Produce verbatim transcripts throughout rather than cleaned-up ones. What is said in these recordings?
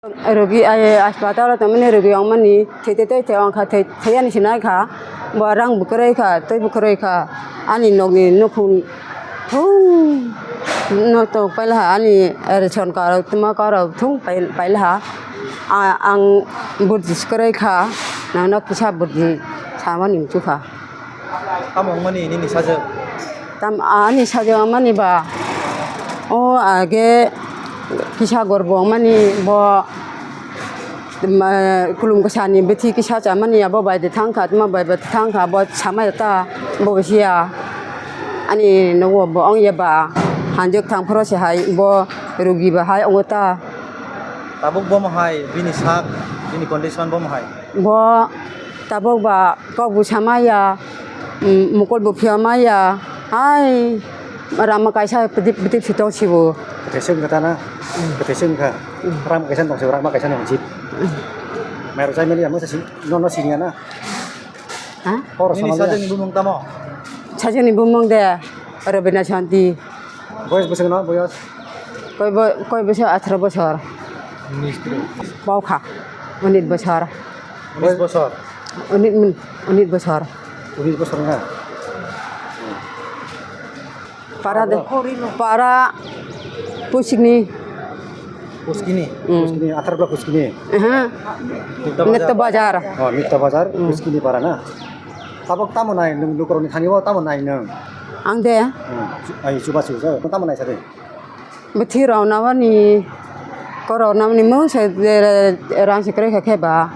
Rogi, ai, hospital o tongmani rogi ongmani, thwi tei tei thwi ongkha, thwi, thwi ani sinai kha, bo rang bo kwrwi kha, tei bo kwrwi kha, ani nokni nukhung thung no tong paila ha, ani ration card, tuma card thung pai-, paila ha, a-, ang burji kwrwi kha, nangno kisa burji samani muchukha. Tamo wngmani nini sajwk? Tam, ani sajwk wngmani ba, o age kisa gorbo wngmani bo, ma, kulum kwsani bithi kisa chamani abo bai de thangkha, tma bai bai thangkha, bo samaya ta, bo bisiya. Ani nogo bo ongya ba, hanjwk thang phoro se hai bo rugi ba hai ongo ta. Tabuk bomo hai bini sak, bini condition bomo hai. Bo tabuk ba kok bo samaya, mm, mukol bo phiya maya, hai rama kaisa pdip pdip si tong sibo. Kwthai se wngkha ta na? Kwthai se wngkha. Rama kaisa tong sibo, rama kaisa no jip. Mairok chai mani amo sa si, no, no siniya na. Ha? Horo nini samani ya. Sajwkni bumung tamo? Sajwkni bumung de Robina Shanti. Boyos bwswk no, boyos? Koi bo-, koi bosor, atharo bosor. Bau kha. Unit bosor. Unis bosor. Unit, unit bosor. Unis bosor na? Para de, para pusikni. Puskini? Mm. Puskini, athar bla puskini? Aha. Nitto bazar. Nitto bazar. Oh, Nitto bazar, mm. Puskini para na? Tabok tamo nai, nwng lukurokni thani o tamo nai nwng? Ang de? Hmm. Ai, chuba chuba, tamo nai sadi? Bwthwi rok nabani, korok nabani mung se, rang se kwrwi kha khe ba,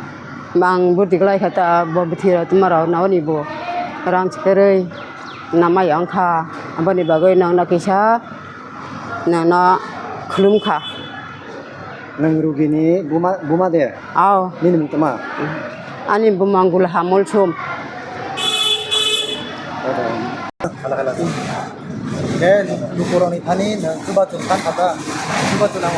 ang bwrwi kwlai kha ta, bo bwthwi rok tuma rok nabani bo rang se kwrwi namai wng kha, aboni bagwi nwng no kisa nwng no khulum kha. Nwng rugini buma, buma de? Ao. Nini mung tama? Ani bumang Gulha Molsom. Hala, hala. Khe lukurokni thani nwng chubachu kha kha ta? Chubachu nang